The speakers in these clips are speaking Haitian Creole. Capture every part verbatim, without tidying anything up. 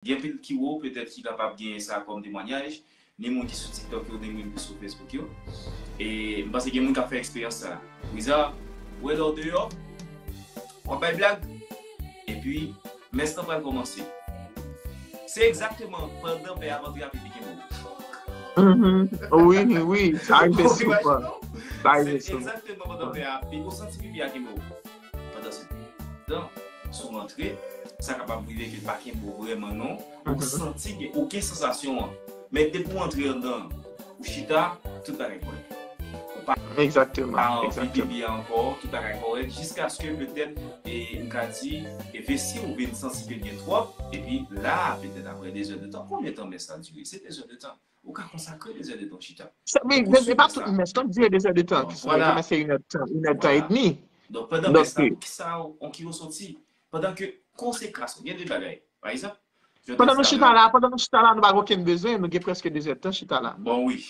Gen anpil kiwo, petèt, ki kapab gen sa kòm temwanyaj, ni moun ki sou TikTok yo, ni moun ki sou Facebook yo. E m panse gen moun k ap fè eksperyans sa. Wiza, ou wè lè w deyò, w ap bay blag, epi mès lan pral kòmanse. Se egzakteman pandan pè a ap antre a pipi kenbe w. Mhm. Wi, wi, sa rive souvan. Sa rive Se souvan. Egzakteman pandan pè a ap pipi, ou santi pipi a kenbe w. Pandan se tan, si w rantre, sa kapab rive ke l pa kenbe w vrèman non, ou Mhm. santi gen okenn sansasyon an. Men depi w antre anndan, ou chita, tout bagay kòrèk. Ou pa Egzakteman, pa anvi egzakteman. Pipi a ankò, tout bagay kòrèk, jiskaske petèt, e m ka di, e vesi ou vin santi ke l gen twòp, epi la, petèt apre de zè de tan, konbyen tan mès la dire? Se de zè de tan. Ou ka konsakre de zè de tan chita. Sa, men, Pou men, men swiv pa sa. Tout mès lan dire de zè de tan. Bon, Ki vwala. Mès se inè de tan, inè de tan Vwala. Edmi. Donk, pandan Donk, mès la, wi. Poukisa w- on kiwo soti? Pandan ke konsekrasyon, gen de bagay. Pa egzanp, jodi Pandan nou a chita la, pandan nou chita la, nou pa gen okenn bezwen, nou gen prèske de zè de tan chita la. Bon, wi.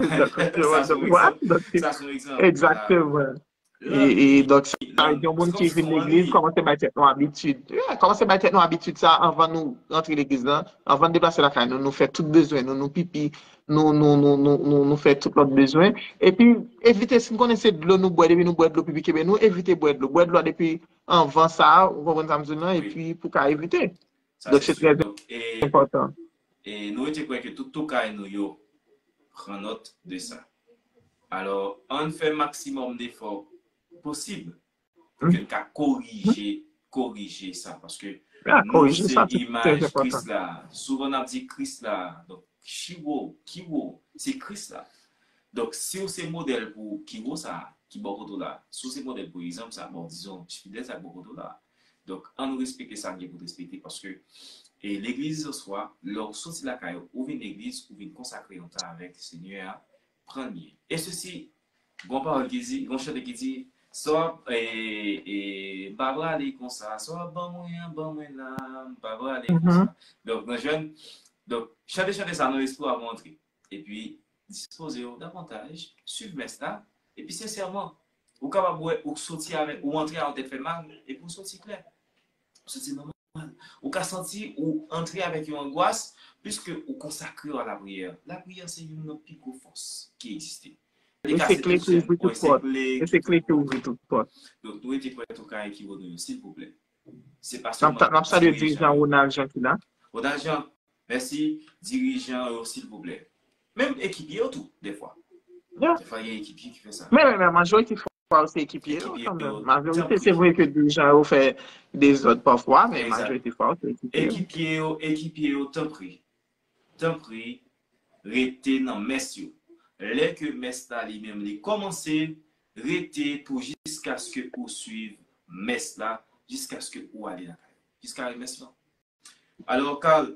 Donk, Sa se yon wè, egzanp. donk, Sa se yon egzanp. Egzakteman. E, e donk, sa, Lan, yon moun se ki kòmsi vin w legliz, annuiye. Kòmanse bay tèt nou abitid. Yeah, kòmanse bay tèt nou abitid sa anvan nou rantre legliz lan, anvan n deplase lakay nou, nou fè tout bezwen nou, nou pipi, nou, nou, nou, nou, nou, nou fè tout lòt bezwen. Epi, evite, si n konnen se dlo nou bwè, depi nou bwè dlo, pipi kenbe nou, evite bwè dlo. Bwè dlo a depi anvan sa, ou konprann sa m di w lan, Wi. Epi pou ka evite. Sa Donk, se se si. trè Donk, e, enpòtan. E nou rete kwè ke tout tokay nou yo pran nòt de sa. Alò, ann fè maksimòm defò posib pou ke n ka korije, korije sa. Paske Ah, nou korije se sa, se trè imaj enpòtan. Kris la. Souvan n ap di Kris la. Donk, kiwo, kiwo, se Kris la. Donk, si w se modèl pou kiwo sa, ki bò kote w la, si w se modèl pou egzanp sa, bon, dizon, fidèl sa k bò kote w la. Donk, ann respekte sa n gen pou n respekte, paske e legliz an swa, lè w soti lakay ou, ou vin legliz, ou vin konsakre yon tan avèk Senyè a, pran l byen. E sesi, gon pawòl ki di, gon chante ki di, sa w ap, e, e, m pa prale konsa, sa w ap ban mwen an, ban mwen la, m pa prale konsa. Donk, nan jèn, donk, chante, chante sa nan lespri w avan w antre. Epi, dispoze w davantaj, swiv mès la, epi sensèman, ou kapab wè, ou soti avèk, ou antre a yon tèt fè mal, epi ou soti klè. Ou soti nòmal. Ou ka santi ou antre avèk yon angwas, piske ou konsakre w a lapriyè. Lapriyè se youn nan pi gwo fòs ki egziste. E se kle ki ouvri tout pòt. E se kle ki ouvri tout pòt. Donk, nou rete kwè tokay ki renou yo, silvouplè. Se pa N ap, n ap salye dirijan Ronald Jean ki la. Ronald Jean, mèsi. Dirijan yo, silvouplè. Menm ekipye yo tou, defwa. Yeah. Defwa, gen ekipye ki fè sa. Men, men, men, majorite fwa, se ekipye yo, kanmenm. Majorite, se vre ke dirijan yo fè dezòd pafwa, men majorite fwa, se ekipye yo. Ekipye yo, ekipye yo, tanpri. Tanpri, rete nan mès yo. Lè ke mès la, li menm, li kòmanse, rete pou jiskaske ou swiv mès la, jiskaske ou ale lakay ou. Jiska mès lan. Alò, Carl,